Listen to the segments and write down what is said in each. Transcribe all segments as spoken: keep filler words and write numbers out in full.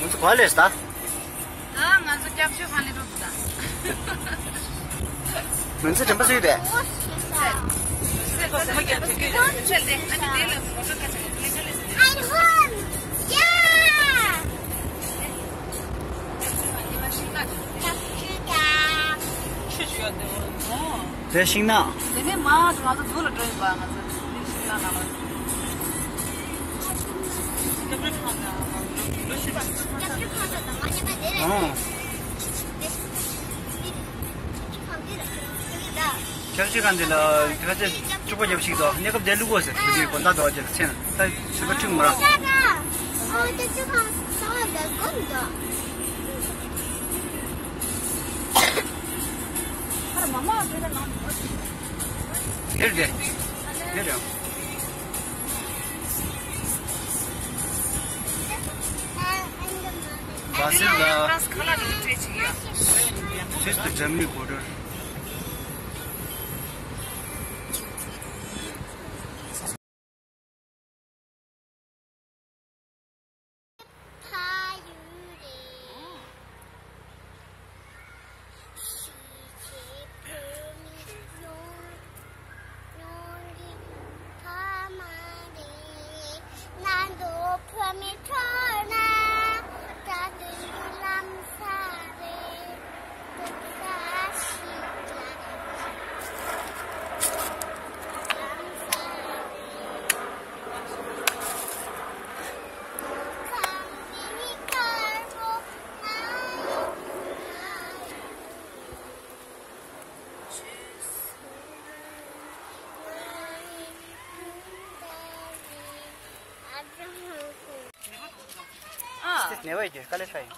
ང་ཚོ་ག་ལས་ད། ད་ང་ཚོ་སྐྱབས་བཅོལ་ཁང་ལས་སྒྲུབ་ད། ང་ཚོ་དྲན་པ་བཟོས་པས། དེ་ཤིང་ནགས། དེ་ནས་མར་ང་ཚོ་འཛུལ་ལ་འགྲོ་ཡིན་པ། ང་ཚོ་དེ་ཤིང་ནགས་ནང་ལ། ཨང་། ཁྱབ་ཆེ་གང་དེ་ལ་ཁ་ཆེ་བཅུ་པ་རྒྱབ་ཞིག་དང་གནས་སྐབས་བསྡད་ལུགས་གོ་ཟེར་དེ་དུས་གོ་ད་དོ་ཅེས་ཆེན་ད་ཞུ་བ་ཁྲིམས་མོ་ར། དེར་དེ་དེར་ཡང་། Brazil ལ། Swiss དང་Germany border། ནེ་བའི་རྒྱུ་དཀའ་ལས་ཁག་ཡིན།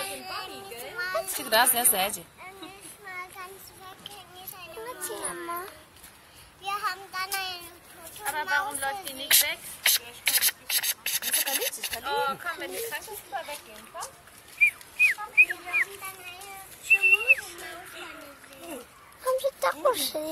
གཅིག་ར་ཟེར་ཟེར་གྱི། Aber warum läuft die nicht weg? Oh, komm, wenn du krank bist, lieber weggehen, komm. Komm, wir haben dann eine Schuhe. Haben Sie doch geschrieben?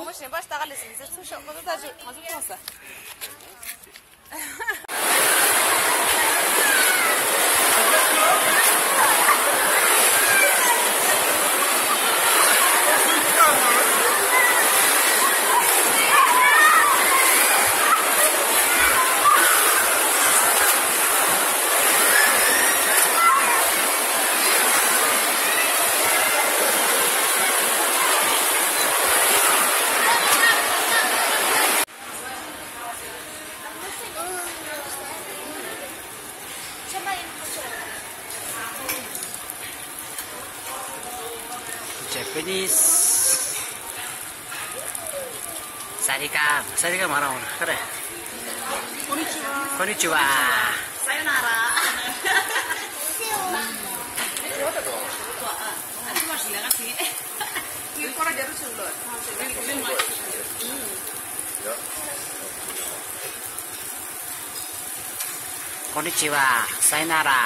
Japanese. Sarika, sarika མ་རང་ཁ་རེ། Konnichiwa. Sayonara. Konnichiwa. Sayonara.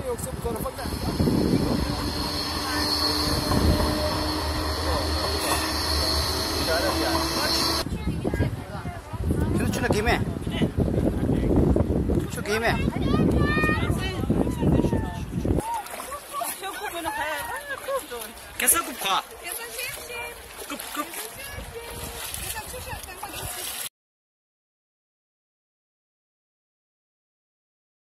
ཁྱོད་ཚོ་ཆུ་ལ་གི་མེད། ཆུ་གི་མེད། ཁྱོད་ཚོ་གུབ་ག